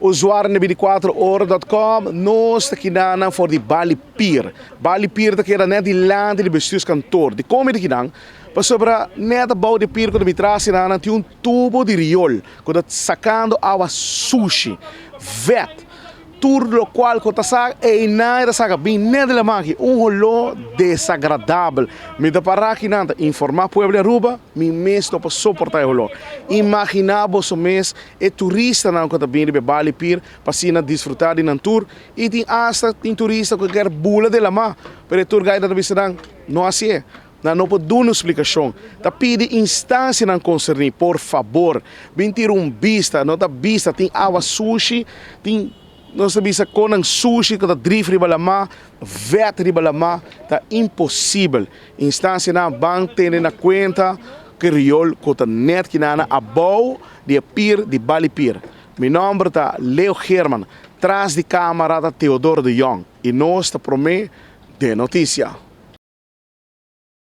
Usuario di 24 ora.com, nos ta kinan for di Bali Pier. Bali Pier ta keda net dilanti di bestuurskantoor. Di kon mi ta kinan? Pasobra net abou di pier ku ta bitras kinan tin un tubo di riol ku ta sakando awa sushi, vet. Tur lokual ku ta sa einan e ta saka bin net di laman aki. Un holó desagradabel. Mi ta para akinan ta informá pueblo di Aruba, mi mes no por soportá e holó. Imaginá boso mes e turistanan ku ta bin riba e Bali Pier pa asina disfrutá di nan tur i tin asta tin turista ku kier bula den laman, pero e tour guide ta bisa nan no hasié. Nan no por duna un splikashon. Ta pidi instansianan konserní, por fabor, bin tira un bista. No ta bista, tin awa sushi, tin, nos ta bisa konan sushi ku ta drif riba lamá, vèt riba lamá. Ta imposibel. Instansianan ban tene na kuenta ku e riol ku ta nèt kinana abou di e pir di Bali Pier. Mi nòmber ta Leo Geerman, tras di kámara ta Theodoro de Jong i nos ta promé den notisia.